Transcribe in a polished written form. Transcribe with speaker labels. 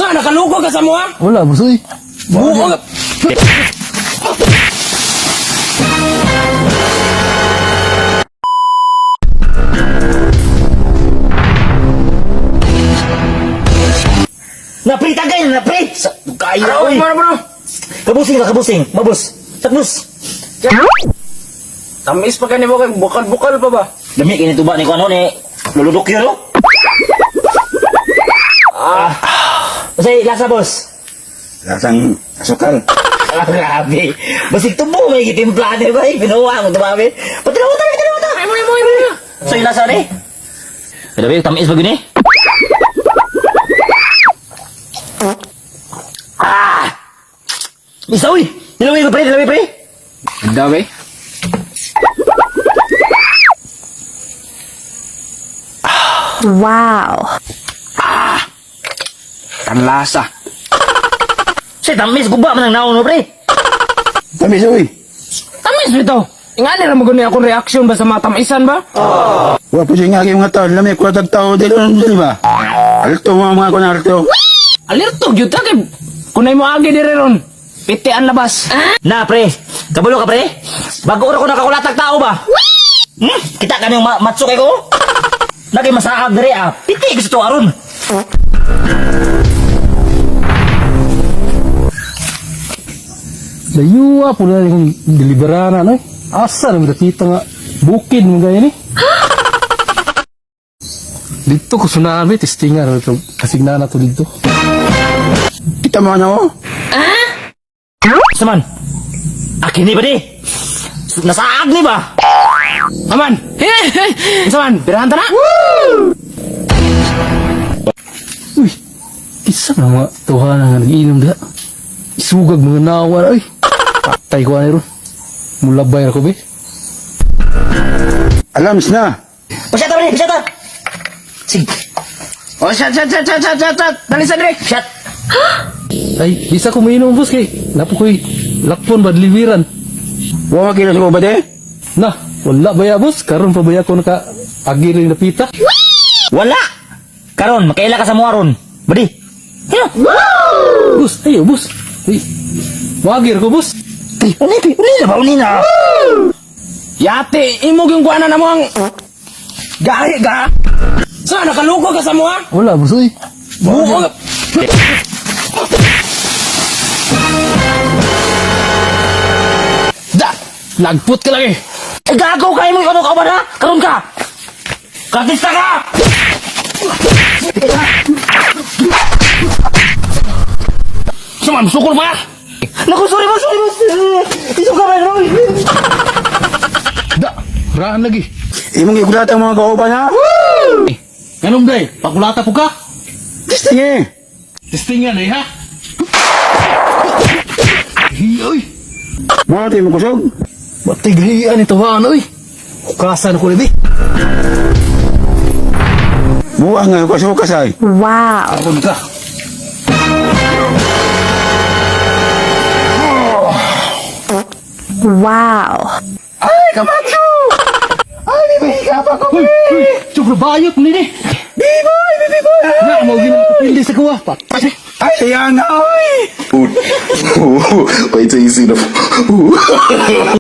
Speaker 1: Sa nakaluko ka sa mua?
Speaker 2: Wala, boss, uy.
Speaker 1: Buo ka.
Speaker 3: Na pre, tagay na pre. Sa kaya
Speaker 1: Ano
Speaker 3: oy.
Speaker 1: mo bro?
Speaker 3: Kabusing ka kabusing. Mabos. Sakbus.
Speaker 1: Tamis pa kanimo kay bukal-bukal pa ba?
Speaker 3: Dami kini tuba ni ko ano ni luludok yun no? Ah. Kasi lasa boss.
Speaker 4: Lasang asukal.
Speaker 3: Ah, grabe. Basig tubo may gitimpla ni ba? Binuwa mo tumabi. Patinaw ta, patinaw ta.
Speaker 1: Ay mo mo mo.
Speaker 3: So yung lasa ni? Grabe, tamis ba gini? Ah! Isa uy! Nilawin ko pre, nilawin pre!
Speaker 1: Dawe.
Speaker 5: Wow.
Speaker 1: Tanlasa.
Speaker 3: Say, tamis, guba man ang naon mo pre!
Speaker 4: Tamis, uy.
Speaker 1: Tamis bitaw. Ingani ra mo gani akong reaction ba sa mga tamisan ba?
Speaker 4: Wa po siya nga mga tao. Lamig ko tag tao dili dili ba? Alto mga mga kuan alto.
Speaker 1: Alerto gyud ta kay kunay mo agi dire ron. Piti ang labas.
Speaker 3: Na pre, kabalo ka pre? Bago ora ko nakakulatag tao ba? Hmm? Kita kami yung matso kay ko? Lagi masaag dire ah. Piti gusto to aron.
Speaker 2: Layuwa po na yung deliberana, no? Asa na kita nga bukid mo gaya ni. Dito ko sunahan, may testingan. Ito, kasignana to dito.
Speaker 4: Kita mo ano?
Speaker 3: Saman. Akin ni ba di? Nasaag ni ba?
Speaker 1: Aman. Unsa man? Birahan ta na.
Speaker 2: Uy, isa na mga tuha na nga nag-inom diha. Isugag mga nawa, uy. Patay ko ani ron. Mulabay ra ko, be.
Speaker 4: Alams na.
Speaker 3: Pasyata pre, pasyata. Sig,
Speaker 1: Oh, shot shot shot shot shot shot. shot. Dali sa dire.
Speaker 3: shot.
Speaker 2: Ay, bisa ko mainom, boss, kay napo ko'y lakpon ba, deliveran.
Speaker 4: Wa makila sa ba de?
Speaker 2: Na, wala ba ya, boss? Karon pa ba ya ko naka agiri na pita?
Speaker 3: Wala. Karon, makaila ka sa mga ron. Badi. Hino.
Speaker 2: Boss, ayo, boss. Uy, wagir ko, boss.
Speaker 3: Pre, uni pre, uni na ba uni na?
Speaker 1: Yate, imo gyung kuanan na mo ang gahi ga. Sa nakaluko ka sa mua?
Speaker 2: Wala, boss, uy.
Speaker 1: Buo ka.
Speaker 2: Da! Lagpot ka lang eh!
Speaker 3: Eh gago kayo mo ano ka ba na? Karon ka. Kartista ka.
Speaker 1: Suman, sukol pa.
Speaker 3: Naku, sorry boss, sorry boss. Iso ka ba, bro?
Speaker 2: Da! Raan lagi!
Speaker 4: Imong gigulat ang mga kauban ha?
Speaker 2: Ganun day, pakulata po ka!
Speaker 4: Testing eh.
Speaker 2: Testingan eh ha! Hi, oy!
Speaker 4: Mo ti mo kusog.
Speaker 2: Batighian ito ba ano oy? Hukasan ko lagi.
Speaker 4: Buang nga kusog kasay.
Speaker 5: Wow.
Speaker 2: Akon ka.
Speaker 5: Wow.
Speaker 4: Ay, kamatso. Ay, bibi ka pa ko.
Speaker 2: Uy, uy! Sobra bayot ni ni!
Speaker 4: Biboy, bibi boy.
Speaker 2: Na, mo ginapapindi sa kuwa. Patay!
Speaker 4: Ay, sayang na oy.
Speaker 6: Wait till you see the.